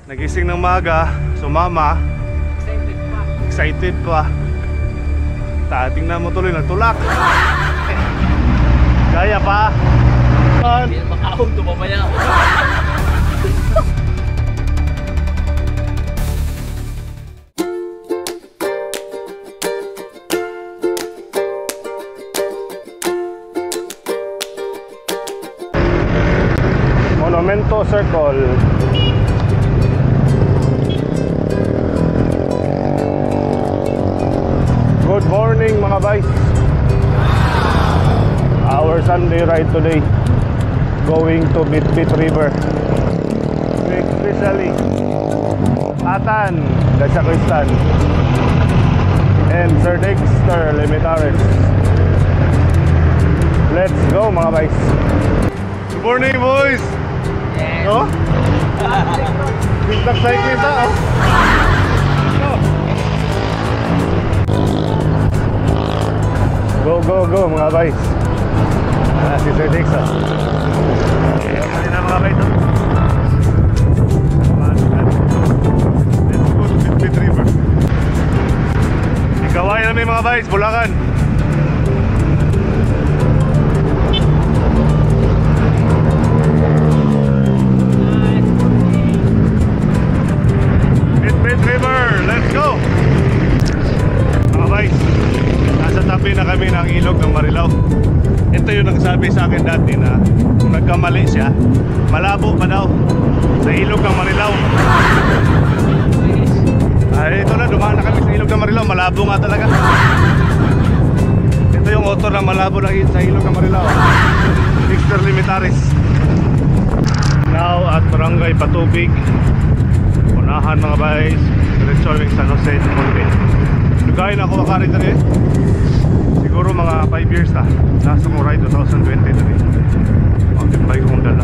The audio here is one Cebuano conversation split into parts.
Nagising ng maga, sumama. Excited pa. Excited pa. Tingnan mo tuloy, nagtulak. Kaya pa. Hindi na makaahon to mamaya. Monumento Circle. Good morning mga vice. Our Sunday ride today, going to Bitbit River. Especially Atan, the Sacristan, and Sir Dexter Limitares. Let's go mga vice. Good morning boys. Yes. No? Biglang cyclist ah. Go, go, go mga vice. Ah, si Sir Dex ah. Ayan na mga vice. Let's go to Bitbit River. Ikawayan namin mga vice, Bulacan. Bitbit River, let's go! Mga vice, nasa tabi na kami ng ilog ng Marilao. Ito yung nagsabi sa akin dati na kung nagkamali siya, malabo pa daw sa ilog ng Marilao. Ay, ito na, dumaan na kami sa ilog ng Marilao. Malabo nga talaga. Ito yung author ng malabo na sa ilog ng Marilao, Dexter Limitares. Now at Barangay Patubig. Unahan mga guys, diretso yung San Jose del Monte. Lugayin ako makari dali. Siguro mga 5 years na. Last akong ride 2023. Mountain bike akong dala.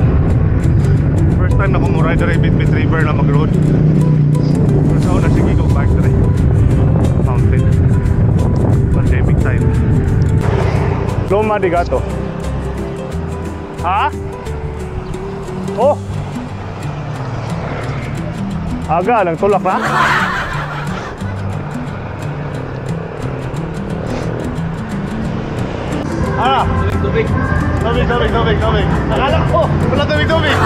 First time na akong ride dali Bitbit River na mag-road. Pero sa una sige ko bike dali. Mountain. Pandemic time. Loma de Gato. Ha? Oh! Aga, lang tulak na. Ah! Tubig, tubig. Tubig, tubig, tubig. Akala ko, wala tubig, tubig.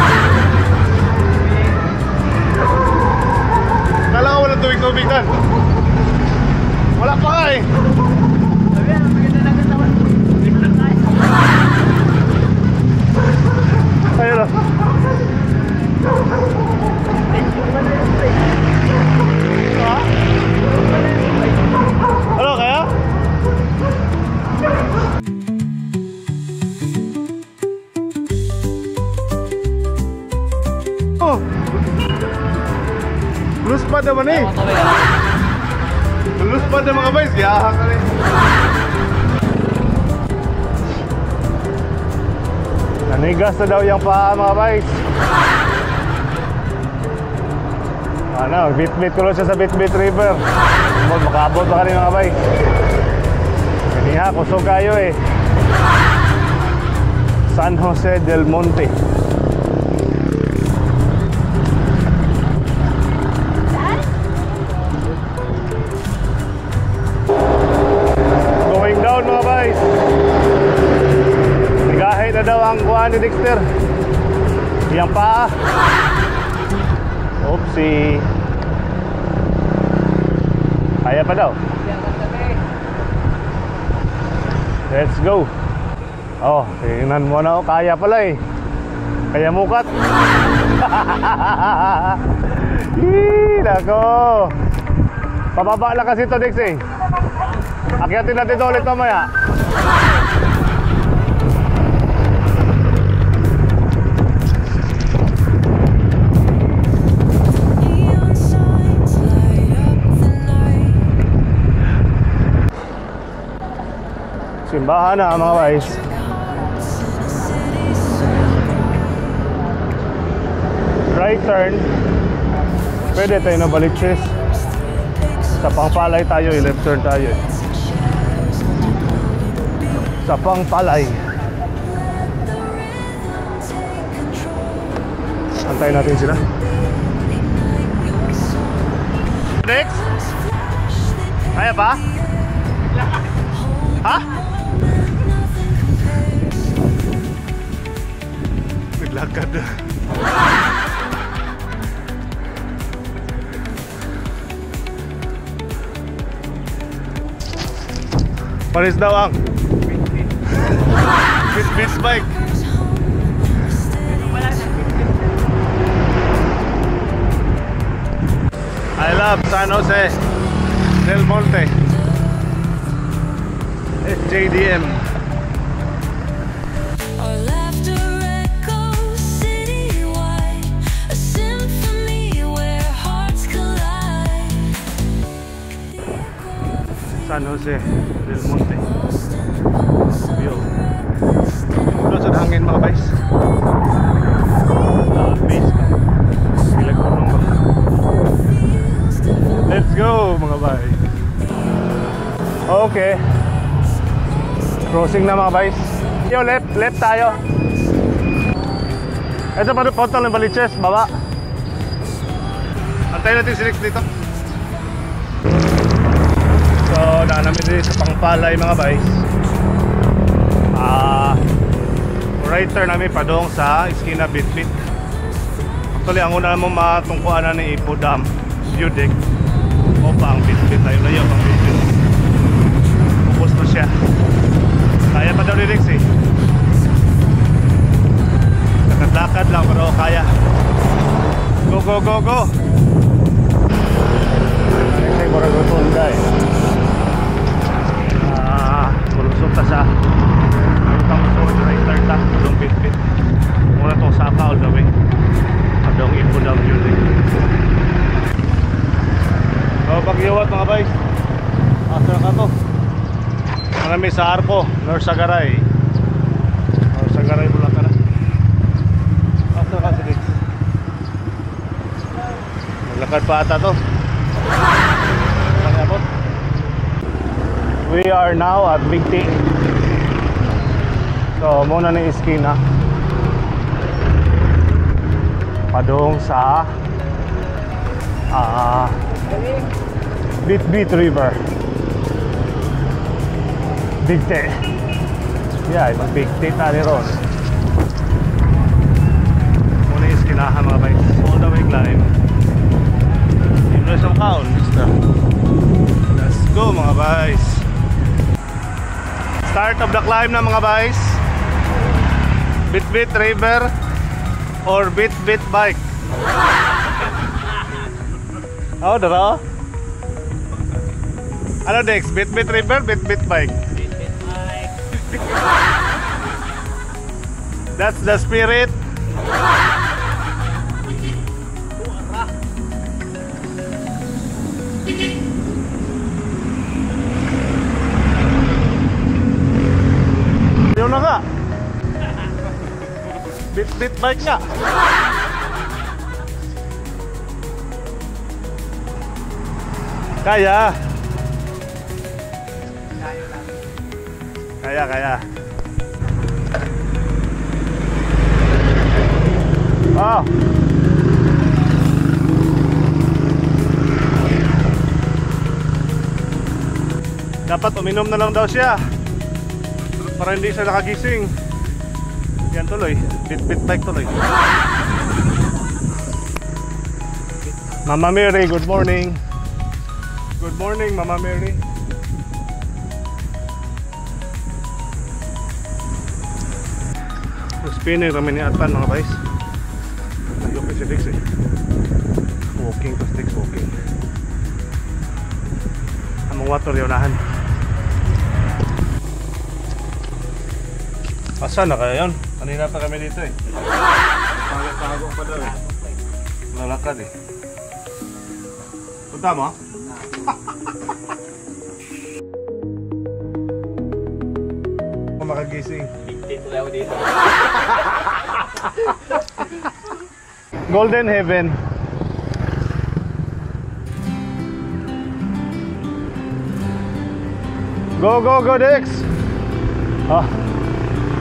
Akala ko wala tubig, tubig dan. Wala pa nga eh. Ayun na. Ha? Ano kaya? Oh. Luspad naman eh. Luspad na mga boys. Yaha ka rin. Nanigas na daw yung paa mga boys. Ano, bit-bit ko lang siya sa Bitbit River. Makaabot ba ka rin mga boys? Kaniha, kusog kayo eh. San Jose del Monte. Going down mga boys. Nagahit na daw ang kuha ni Dexter. Iyang paa. Oopsie. Kaya pa daw. Let's go. Oh, tingnan mo na, oh. Kaya pala eh. Kaya mukat. Yee, nako. Pababa lang kasi ito, Dex eh. Akyatin natin ito ulit mamaya. Simbahan na mga guys. Right turn. Pwede tayo na baliches. Sa Pangpalay tayo, left turn tayo. Sa Pangpalay. Antayin natin sila. Next? Kaya ba? Ha? Naglakad. Paris daw ang Bit-bit bike. I love San Jose del Monte. SJDM. Our laughter echoes citywide, a symphony where hearts collide. The echo of a San Jose del Monte. lost in the pulse of View. Reckless Doon sa hangin, mga guys. Base ba? Ilag punong ba? Let's go, mga bay. Okay. Crossing na, mga guys. Yo, left, left tayo. Ito pa portal ng Baliches, baba. Antayin natin si Rex dito. So, daan namin dito sa Pangpalay, mga guys. Right turn namin padong sa Iskina Bitbit. Actually, ang una mo matungkuan na ni Ipo Dam, view deck. O pa ang Bitbit, tayo layo pang Bitbit. Ubos na siya. Kaya pa daw ni Rex eh. Lakad-lakad lang pero kaya. Go, go, go, go! Ay, murag rotunda eh. Mulusot ta sa Utang Sword, right turn ta, padong Bitbit. Muna tong saka all the way. Padong Ipo Dam view deck. So, pagyawat, mga guys. Asa ka to? Marami sa Arco, Norzagaray. Norzagaray, Bulacan na. Asa ka si Dex? Maglakad pa ata to. Pangabot. We are now at Big T. So, muna ni iskina. Padong sa Bit Bit River. Big T. Yeah, it's Big T tayo ron. Muna yung iskinahan, mga guys. All the way climb. Yun sa kaon. Basta. Let's go, mga guys. Start of the climb na, mga guys. Bit Bit River or Bit Bit Bike. Oh, dara. Ano, Dex? Bit Bit River, Bit Bit Bike. Bit bit bike. That's the spirit. Tuara. Yun na nga. Bit Bit Bike nga. Kaya. Tayo lang. Kaya, kaya. Oh. Dapat uminom na lang daw siya para hindi siya nakagising. Yan tuloy, bit-bit bike tuloy. Mama Mary, good morning. Good morning, Mama Mary. Spinning kami ni Atan, mga guys. Nag-okay si Dix eh. Walking to Dix, walking. Among water unahan. Asa na kaya yun? Kanina pa kami dito eh. Tago pa daw eh. Lalakad eh. Punta mo? Makagising. Big tuloy ako dito. Golden Heaven. Go, go, go, Dex! Ah,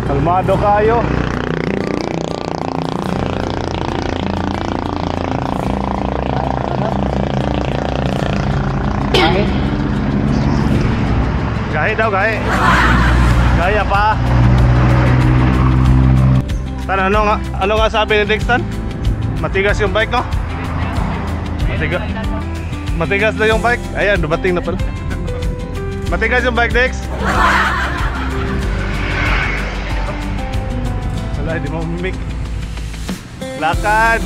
kalmado kayo. Gahi daw, gahi. Gaya pa. Tan, ano nga sabi ni Dextan? Matigas yung bike, no? Matigas. Matigas na yung bike. Ayan, dumating na pala. Matigas yung bike, Dex. Wala, hindi mo umimik. Lakad.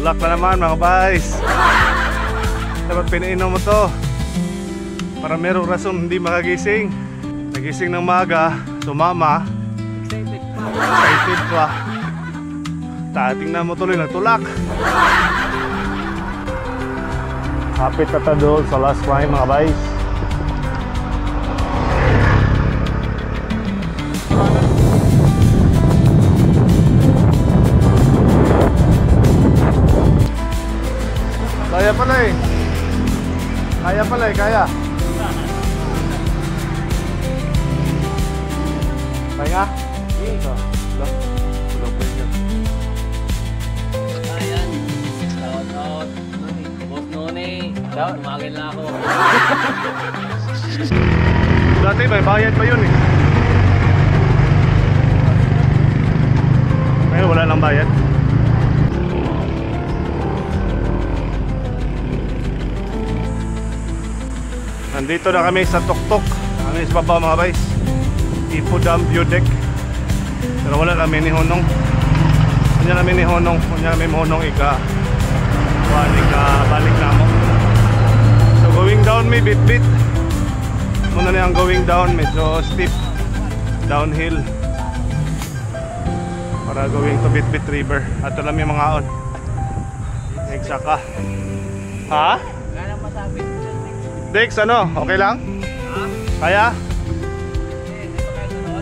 Tulak na naman mga guys. Dapat pinainom mo to para merong rason hindi makagising. Nagising ng maga, sumama. Excited pa. Excited pa. Tating na mo tuloy, nagtulak. Kapit na ta doon sa last climb mga guys. Kaya pala eh. Kaya pala eh, kaya. Pahinga? Ito. Walang pahinga. Ayan. Shout out. Boss Noni. Tumagin lang ako. Dati may bayad pa yun eh. Ngayon wala nang bayad. Nandito na kami sa Tuktok. Kami sa baba mga guys. Ipo Dam View Deck. Pero wala kami ni Honong. Kunya namin ni Honong. Kunya namin Honong ika. Kuan ika balik na mo. So going down may bit-bit. Muna na yung going down. Medyo steep. Downhill. Para going to Bit-Bit River. Ato lang yung mga on. Nagsaka. Ha? Wala nang masabi. Dex, ano? Okay lang? Ha? Kaya? Eh, dito kayo sunod.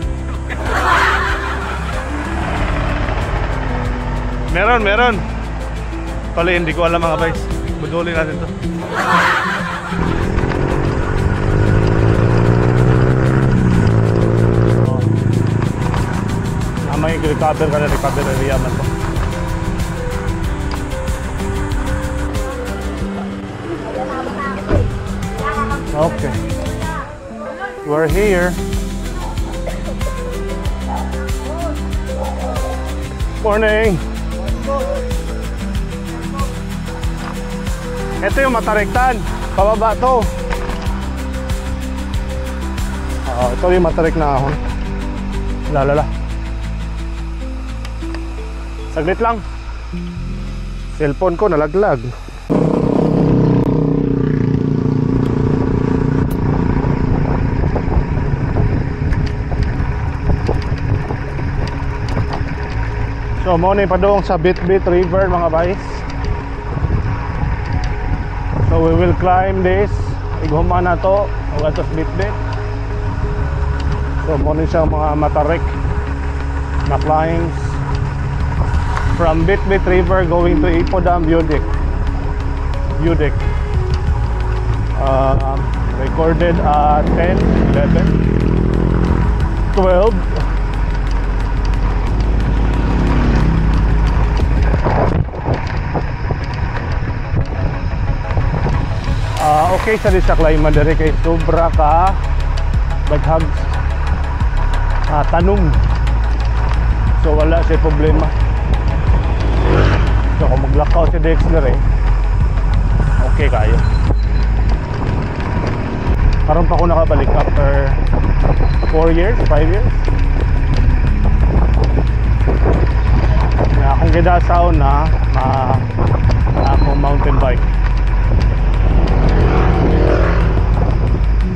Meron, meron. Pala, hindi ko alam mga guys. Budulin natin to. Oh. May recover ka na, recover area man to. Okay. We're here. Morning. Ito yung matariktan. Pababa to. Oo, ito yung matarik na ahon. Lalala. Saglit lang. Cellphone ko nalaglag. So, morning pa doon sa Bit-Bit River mga guys. So, we will climb this. Ighuma na to. O atos Bit-Bit. So, morning siya mga matarik na climbs from Bit-Bit River going to Ipo Dam View Deck. View Deck. Recorded at 10, 11, 12. Okay sa di sa climb diri kay sobra ka daghag tanom. So wala siya problema. So kung maglakaw si Dex diri, okay kayo. Karon pa ako nakabalik after 4 years, 5 years. Na akong gidasaw na akong mountain bike.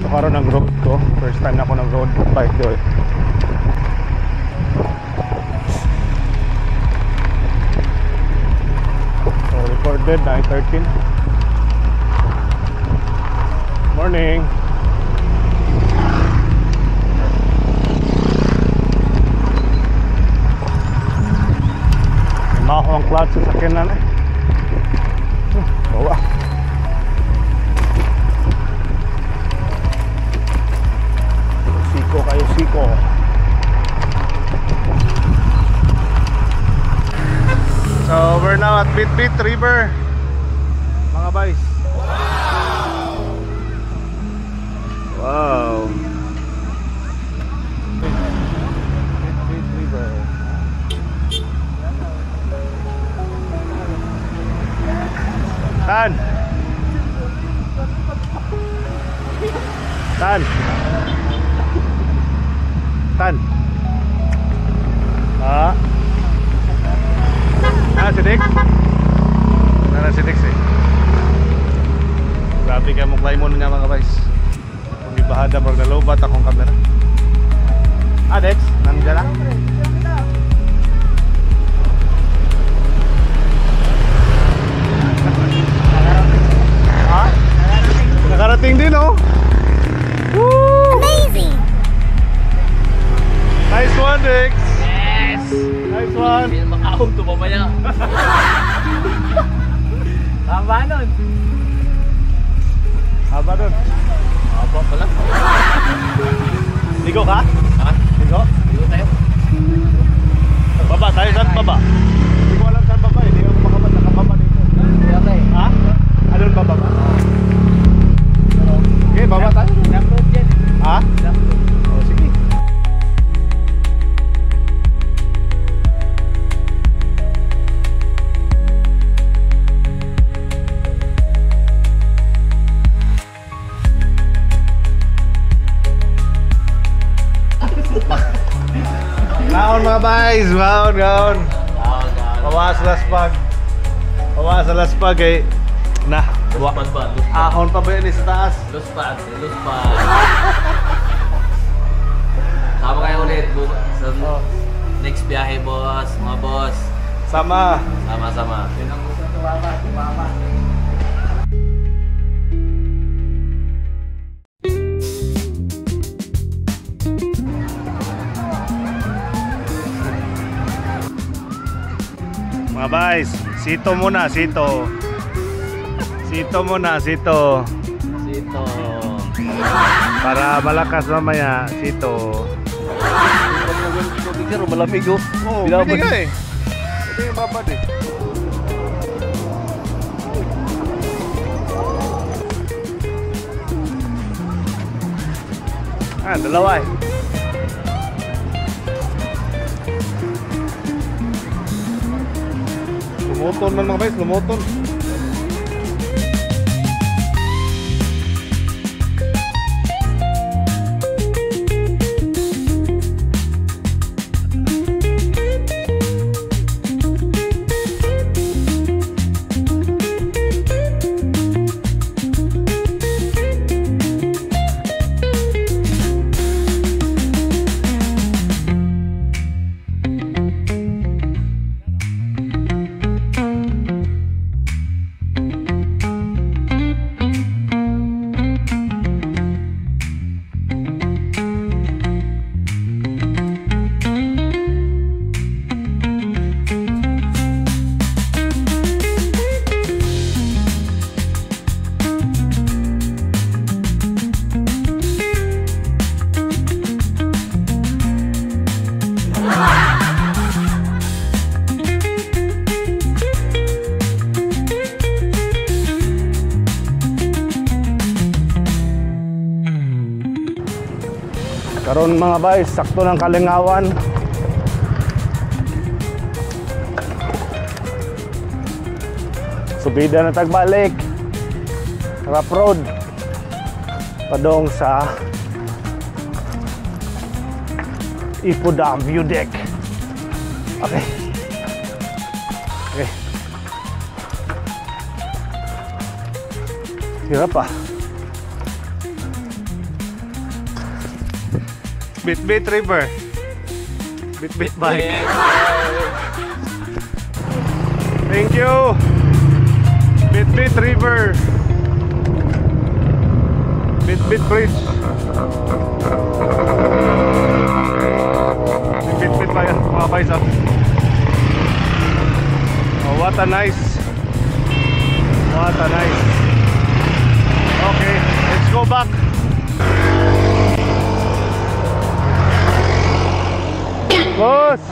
So karon ang road ko, first time na ako nag road bike doy. So recorded 9:13. Morning. Maho ang clutch sa sakyanan eh. Bawa. Bitbit River, mga bays. Wow! Wow! Bitbit River. Tan! Tan! Tan! Ah! Ah, si Dick? Nara si Dix eh. Grabe kayo mong climb nga, mga guys. Kung ibahada pag nalobat akong kamera. Ah, Dex, nandiyan na? Ha? Nakarating din, oh. Woo! Amazing! Nice one, Dex! Yes! Nice one! Hindi na maka-auto mamaya. Haba nun. Haba nun. Haba pala. Ligo ka? Ha? Ligo? Ligo tayo. Baba tayo, saan baba? Hindi ko alam saan baba eh. Hindi ako nakababa dito. Ligo tayo. Ha? Anong baba ba? Okay, baba tayo. Upload yan. Ha? Upload. Oh, sige. Kaon, mga guys, kaon, kaon. Pawa sa laspag. Pawa sa laspag eh. Nah, Luspad ba? Luspad. Ahon pa ba yun eh sa taas? Luspad, luspad. Sama kayo ulit sa next biyahe, boss, mga boss. Sama. Sama, sama. Yun ang gusto tumama, tumama. Mga guys, sito muna, sito. Sito muna, sito. Sito. Para malakas mamaya, sito. Tubig, sir, malamig oh. Oo, Binabad. pwede nga eh. Pwede yung babad eh. Ah, dalawa eh. Lumoton man, mga guys, lumoton. Karon, mga guys, sakto ng kalingawan. Subida na tagbalik. Rough road. Padong sa Ipo Dam View Deck. Okay. Okay. Hirap ah. Bitbit River. Bitbit bike. Thank you. Bitbit River. Bitbit Bridge. Bitbit pa yan, mga guys, ah. Oh, what a nice. What a nice. Okay, let's go back. Boss!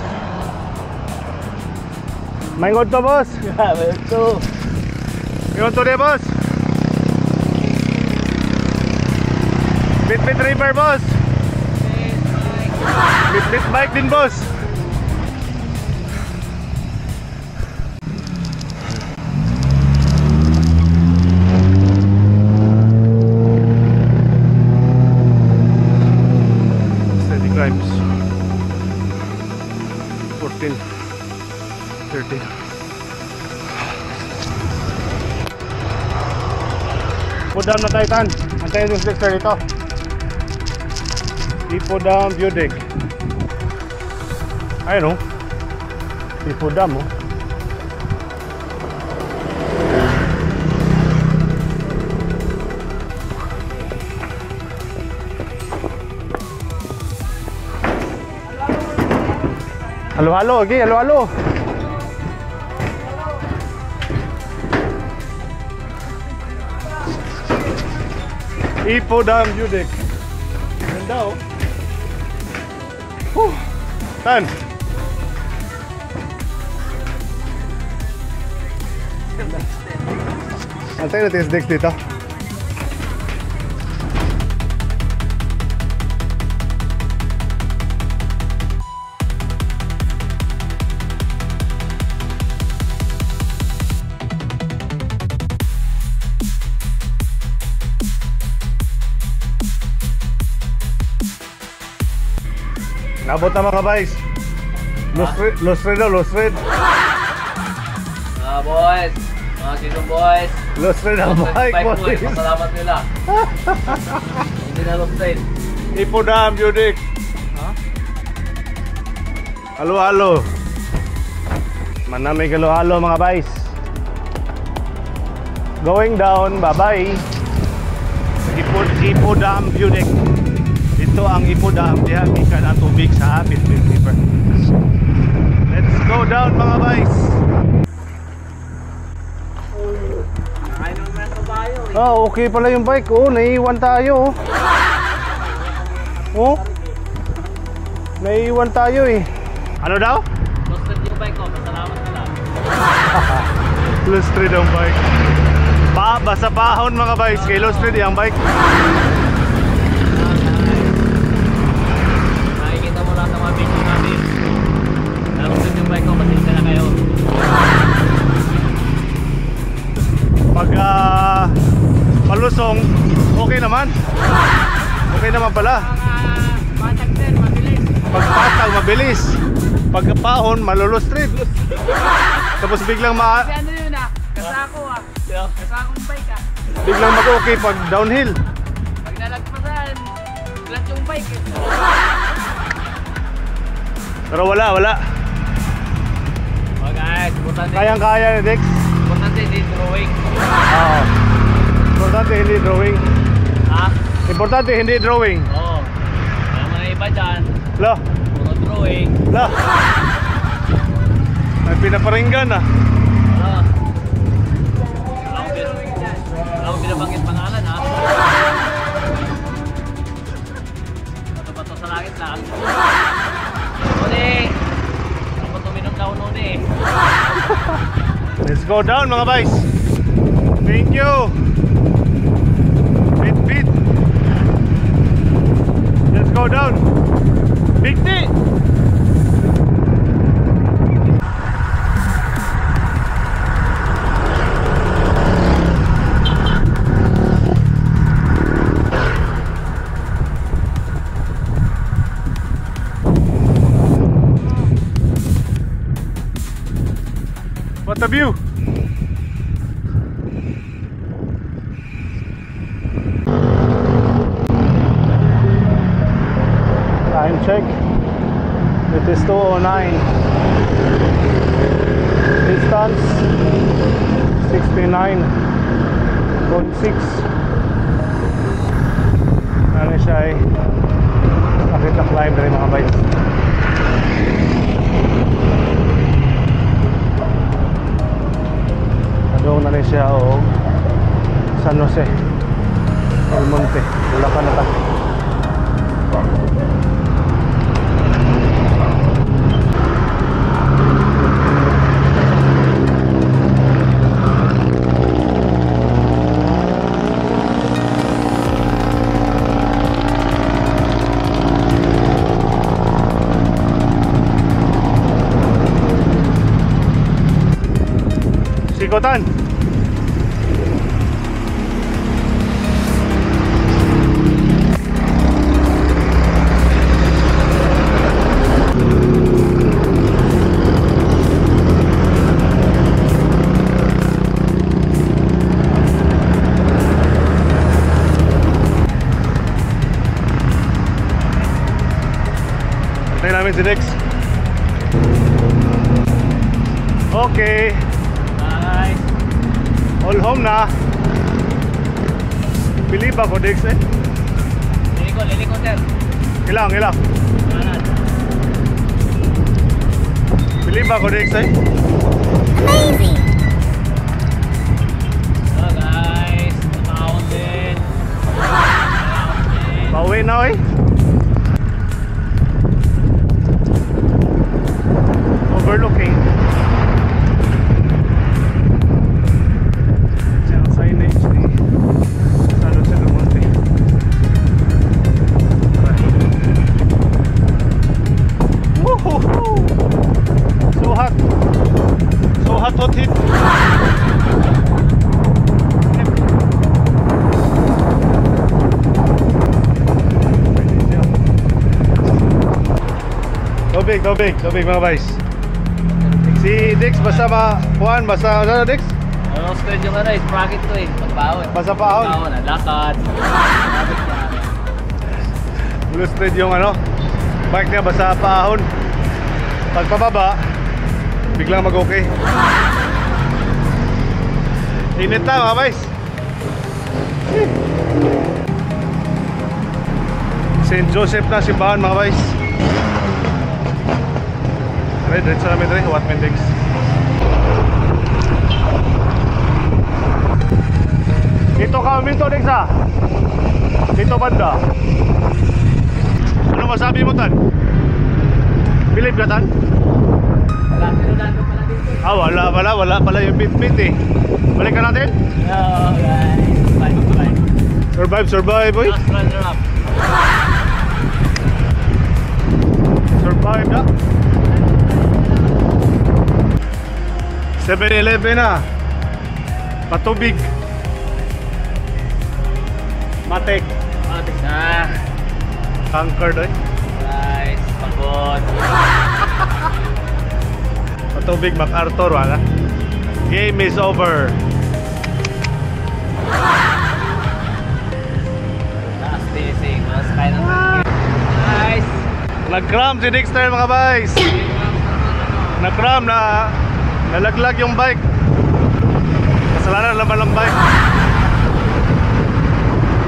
Maingod to, boss. Ito. Maingod to de, boss. Bit-bit river, boss. Bit-bit bike din, boss. Steady climbs. 14, 13. Ipo Dam na tayo, Tan. Antayin yung Dexter dito. Ipo Dam View Deck. Ayun oh. Ipo Dam oh. Halo-halo, okay, halo-halo. Ipo Dam View Deck. Ganda oh. Whew. Tan. Antayin natin si Dex dito. Nabot na mga guys. Los red daw, los red. Mga boys, mga Quezon boys. Los red ang bike, boys. Pasalamat nila. Hindi na los red. Ipo Dam, Judik. Ha? Halo-halo. Manamig halo-halo mga guys. Going down, bye-bye. Ipo Dam, Judik. Ito ang Ipo Dam, diha gikan ang tubig sa Bitbit River. Let's go down mga guys. Oh, okay pala yung bike. Oh, naiiwan tayo. Oh. Naiiwan tayo eh. Ano daw? Lost yung bike ko, pasalamat nila. Lost ang bike. Basa bahon mga bikes, kay lost yung bike. Makikita mo lahat ng mga video natin. Lost yung bike ko, pasensya na kayo. Pag palusong, okay naman. Okay naman pala. Patag din, mabilis. Pag patag, mabilis. Pag pahon, malulustrid. Tapos biglang Kasi ano yun ah, kasako ah. Kasakong bike ah. Biglang mag-okay pag downhill. Pag nalagpasan, flat yung bike eh. Pero wala, wala. Oh guys, importante. Kayang-kaya ni Dex. Importante hindi drawing. Oo. Importante hindi drawing. Ha? Importante hindi drawing. Oo. Kaya mga iba dyan, Lo, puro drawing. lo. May pinaparinggan ah. Wala. Wala akong binabanggit pangalan ha. Bato-bato sa langit lang. Noni! Dapat uminom daw Noni eh. Let's go down mga guys. Thank you. Bit bit. Let's go down. Big D. What a view! Time check. It is 2:09. Distance 69.6. Ano siya ay nakita climb na rin mga bikes. Adong na rin siya o San Jose El Monte, Bulacan na ta. Liko tan. Antayin namin si Dex. Okay. Bye. All home na. Believe ako, Dex, eh. Liliko, liliko, sir. Ilang, ilang. Kanan. Believe ako, Dex, eh. So guys, nakaon din. Nakaon din. Pauwi na, eh. Overlooking. Diyan ang signage ni San Jose del Monte. Tara. Woohoo! So hot. So hot, hot hit. Pwede siya. Tubig, tubig, tubig, mga guys. Si Dix basta ma kuan, basta ano, Dix? Ano spread yung ano, sprocket ko eh. Pagbaon. Basta paahon. Pagbaon, lakad. Lapit na. Blue thread yung ano, bike niya basta paahon. Pag pababa, biglang mag-okay. Init na, mga guys. St. Joseph na simbahan, mga guys. Tara, diretso namin dre, Wat Mendex. Dito ka minto, Dex, ah. Dito banda. Ano masabi mo, Tan? Believe ka, Tan? Wala, sinundan ko pala dito. Ah, wala pala, wala pala yung bit-bit eh. Balikan natin. Hello guys. Bye bye. Survive, survive, boy. Last runner up. Survive na. 7-Eleven na. Patubig. Matek. Matik na. Conquered eh. Guys, pagod. Patubig MacArthur, wala. Game is over. Last tasing. Mas kaya ng. Guys. Nag-cram si Dexter, mga guys. Nag-cram na nalaglag yung bike. Kasalanan naman ng bike.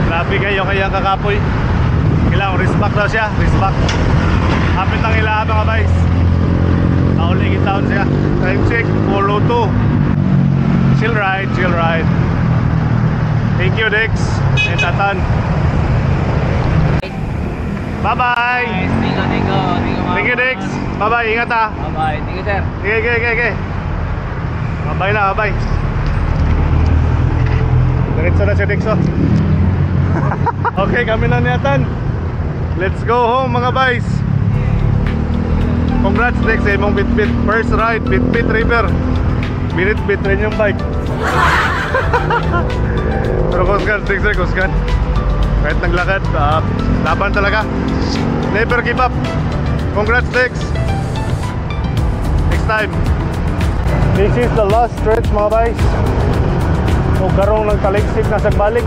Grabe kayo kaya kakapoy. Kailangan wrist back daw siya, wrist back. Hapit ang ila, mga guys. Nauli taon siya. Time check, 4:02. Chill ride, chill ride. Thank you, Dex and Atan. Bye-bye. Guys, thank you, thank you. Thank you, mga Thank you, Dex. Bye-bye, ingat ah. Bye-bye. Thank you, sir. Okay. Bye-bye na, bye-bye. Diretso na si Dex, oh. Okay, kami na ni Atan. Let's go home, mga guys. Congrats, Dex, sa imong bit-bit. First ride, Bit-Bit River. Binit-bit rin yung bike. Pero kusgan, Dex, eh, kusgan. Kahit naglakad, laban talaga. Never give up. Congrats, Dex. Next time. This is the last stretch, mga guys. So karong nagtaligsik na sa balik.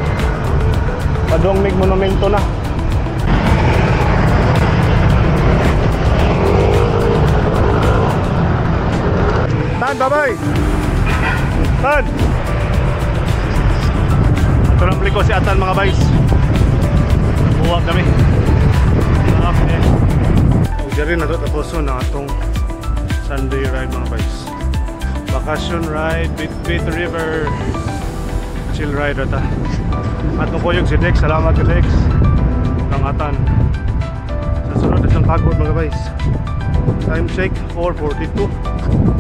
Padong mig monumento na. Tan, bye-bye. Tan. Ito lang ko si Atan, mga guys. Uwa kami. Okay. O diri na to tapos na atong Sunday ride, mga guys. Vacation ride, Bit Bit River. Chill ride ata. At kuyog si Dex, salamat kay Dex. Kang Atan. Sa sunod na siyang pagod, mga guys. Time check, 4:42.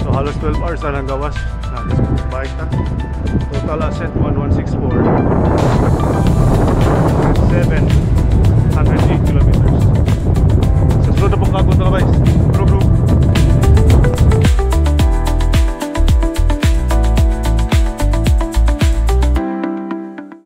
So halos 12 hours na nagawas. Na bike ta. Total ascent 1164.